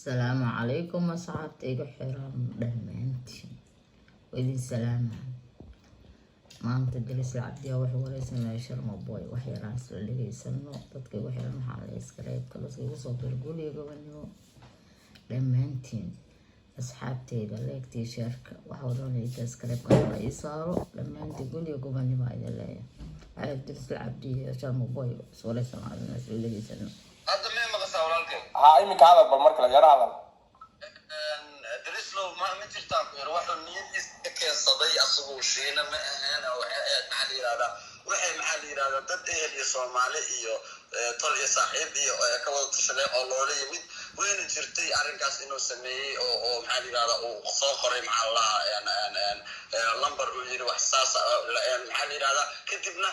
Asalaamu calaykum, asxaabta igu xiran dhammaantiin, waa idin salaamaa. Maanta Dirisle Cabdiya wuxuu wareysanaya Sharma Boy. Wax yaraan isla dhegeysano. Dadka igu xiran waxaa la iskareebka dadka igu soo bir guliga gobonimo dhammaantiin. Asxaabteyda, like-tii, share-ka, waxa odhanaysa, iskareebka la ii saaro. Dhammaantiin guliga gobonimo idin leeyahay. Waxaa Dirisle Cabdi iyo Sharma Boy is wareysanaa, isla dhegeysano. Hadda mee maqashaa, walaalkay? Haa, iminka hadal bal, markale yaro hadal. Drislow, ma jirtaan ku yar wuxuu niyadiisa ka keensaday asagu Shiina ma ahayn oo waxay ahayd, maxaa la yidhahdaa, waxay, maxaa la yidhahdaa, dad ehel iyo Soomaali iyo tol iyo saaxiib iyo ka wada tashadeen oo loola yimid. Wayna jirtay arrinkaas inuu sameeyey oo maxaa la yidhahdaa, uu soo qoray, maxaa la lahaa, number uu yiri wax saas, maxaa la yidhahdaa. Kadibna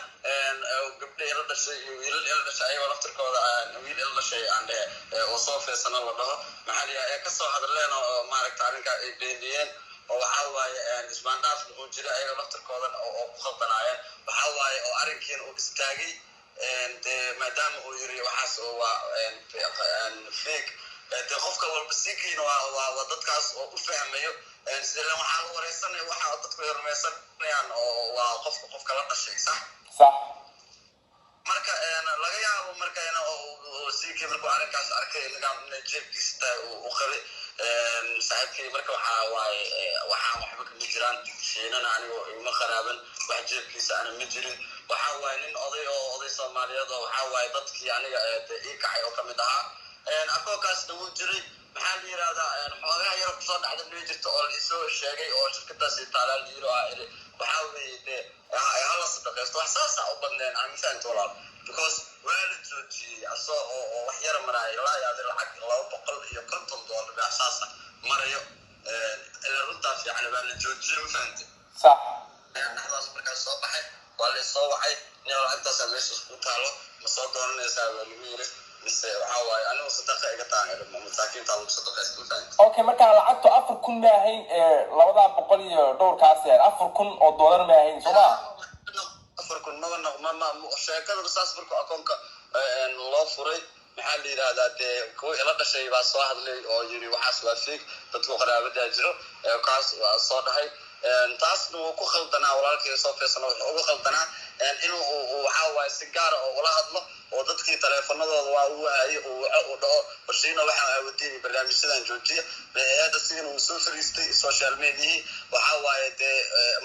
gabdho ila dhashay iyo wiilal ila dhashay, ayagoo laftirkooda wiil ila dhashay aan dhehe oo soo feesano la dhaho, maxaa la yidhahdaa, ee kasoo hadleen oo maaragta arrinkaa ay beeniyeen. Oo waxaa waaye ismaandhaafna uu jiray ayagoo laftirkoodan oo ku khaldanaayeen. Waxaa waaye oo arrinkiina uu istaagay dee, maadaama uu yiri waxaas oo waa fake. Dee qofka walba siikiina waa dadkaas oo u fahmayo sida waxaa la wareysanaya, waxa dadku ay rumaysanayaan oo waa qofka qofka la dhashay, sax? Sax. Marka laga yaabo marka in siikii markuu arrinkaas arkay nidaam inay jeebkiisa tahay uu qabay saaxiibkii. Marka waxaa waaye waxaan waxba kama jiraan. Shiinana anigo iguma qaraaban, wax jeebkiisa ana ma jirin. Waxaa waaye nin oday oo oday Soomaaliyeed oo waxaa waaye dadkii aniga ii kacay oo kamid ahaa. Akookaasna wuu jiray, maxaa la yidhahdaa, xoogaha yar kusoo dhacda ma jirto oo laisoo sheegay oo shirkadaasi taalaa la yiri oo ah waxaa weeye dee hala sadaqaysto, wax saasa u badneen aan mifahamta, walaal, because waa la joojiyey asoo oo wax yara maraayo ilaa iyo adi lacag $250 baa saasa marayo. Ila runtaa fiican baa la joojiyey, ma fahamtay? Sax. Dhexdaas markaas soo baxay, waa la soo wacay: "Nin, lacagtaasaa meesha ku taalo, ma soo doonanaysaa?" baa lagu yiri. Mise waxaa waaye anigu sadaqa iga taan, masaakiinta lagu sadaqaysta, ma fahamtay? Okay, marka lacagtu 4000 ma ahayn ee labadaa boqol iyo dhowrkaas yahay, $4000 ma ahayn, soo ma? 4000 maba noq ma sheekadaba saas. Markuu akoonka loo furay, maxaa la yidhahdaa, dee kuwa ila dhashay baa soo hadlay oo yiri waxaas waa fake, dadku qaraabadaa jiro kaas waa soo dhahay. Taasna wuu ku khaldanaa walaalkii soo feesana. Wuxuu ugu khaldanaa inuu waxaa waaye si gaara oo ula hadlo oo dadkii taleefanadooda waa uu waayay, uu waco, uu dhaho: "Hoshiina, waxaan aawadeen barnaamijyadan joojiya." Hadda sidan uu soo fariistay social mediahii, waxaa waaye dee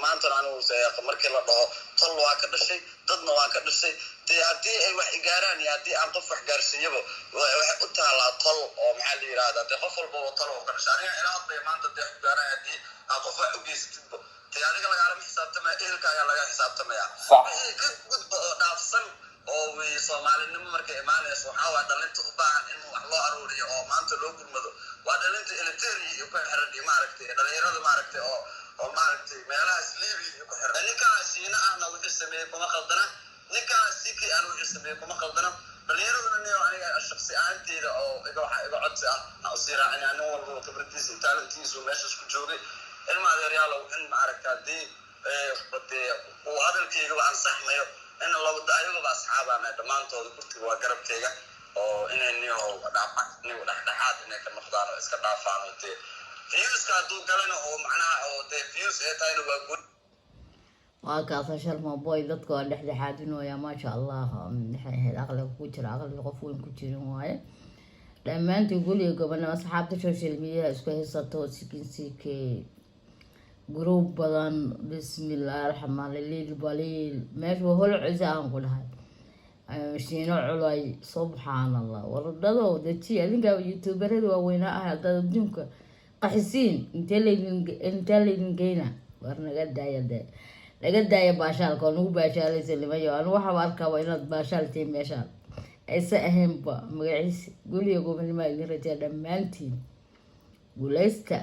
maantana anigu markii la dhaho tol waa ka dhashay, dadna waa ka dhashay. Dee haddii ay wax igaaraan iyo haddii aan qof wax gaarsiiyaba, waxay u taalaa tol oo, maxaa la yidhahdaa, dee qof walba oo tol oo ka dhashay. Aniga ila hadlaya maanta dee wax gaaraan, haddii aan qof wax u geysatidba, dee adiga lagaalama xisaabtamaya, ehelka ayaa laga xisaabtamaya. Wixii ka gudba oo dhaafsan oo wy Soomaalinimo markay imaanayso, waxaa waa dhalinta u baahan in wax loo aruuriyo oo maanta loo gurmado. Waa dhalinta Eliteria iyo ku xiran iyo maaragtay dhalinyarada maaragtay oo maaragtay meelahaas Libiya iyo ku xiran. Ninkaa Shiina ahna wuxuu sameeyey kuma khaldana, ninkaa Siki aan wuxuu sameeyey kuma khaldana. Dhalinyaraduna niyo aniga shaksi ahaanteyda oo iga waxa iga codsi ah aan usii raacina, nin walbaba khibradiisa iyo talentiisu meeshaas ku joogay. Ilma adeeryaalow, in maaragta haddii dee uu hadalkaygaba ansaxmayo in laba ayagaba asxaabaana dhammaantooda kurtiga waa garabkayga oo inay niyo niyo dhexdhexaad inay ka noqdaan oo iska dhaafaan oo dee viewska hadduu galana oo macnaha oo dee views ay tahayna waa guud. Waa kaasa Sharma Boy, dadka waa dhexdhexaadinooya, maasha Allah. Maxay ahayd, aqliga ku jira, aqliga qof weyn ku jirin waaye. Dhammaantiin guriga gobonimo. Asxaabta social media isku haysato, sikin ck group badan, bismillahi raxmaan liil baliil, meesha waa holcisa aan ku dhahay Shiino Culay. Subxaan Allah, waradhado deji adinka youtuberada waaweynaa ah, haddaad adduunka qaxisiin, intee laydin geyna? War naga daaya de, naga daaya baashaalka oo nagu baashaalaysa nimayo. Anu waxaaba arkaaba inaad baashaal tihiin, meeshaan aysa ahaynba magaciisi. Guriga gobonimo idin rajaa dhammaantiin, guuleysta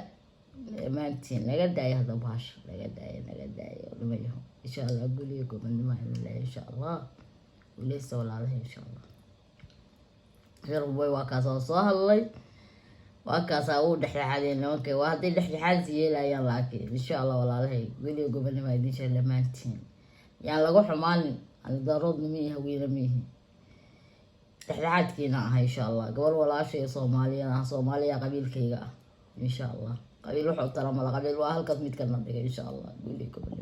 dhammaantiin. Naga daaya hadda baasha, naga daaya, naga daaya nimayo. Insha Allah guriga gobonimo idin leeyahay, insha Allah guuleysta walaalaha, insha Allah. Sharboy waa kaas oo soo hadlay, waa kaasaa uu dhexdhexaadeen nimanka, waa hadday dhexdhexaadis yeelayaan. Laakiin insha Allah walaalahay, weliga gobonimo idin sheeg dhammaantiin. Yaan lagu xumaanin, ani Daroodna ma ihi, Hawiina ma ihi. Dhexdhexaadkiina ah, insha Allah. Gabar walaashay Soomaaliyada ah, Soomaaliya qabiilkayga ah, insha Allah. Qabiil wuxuu tara mala, qabiil waa halkaas mid kana dhigay, insha Allah. Guuli gobonimo.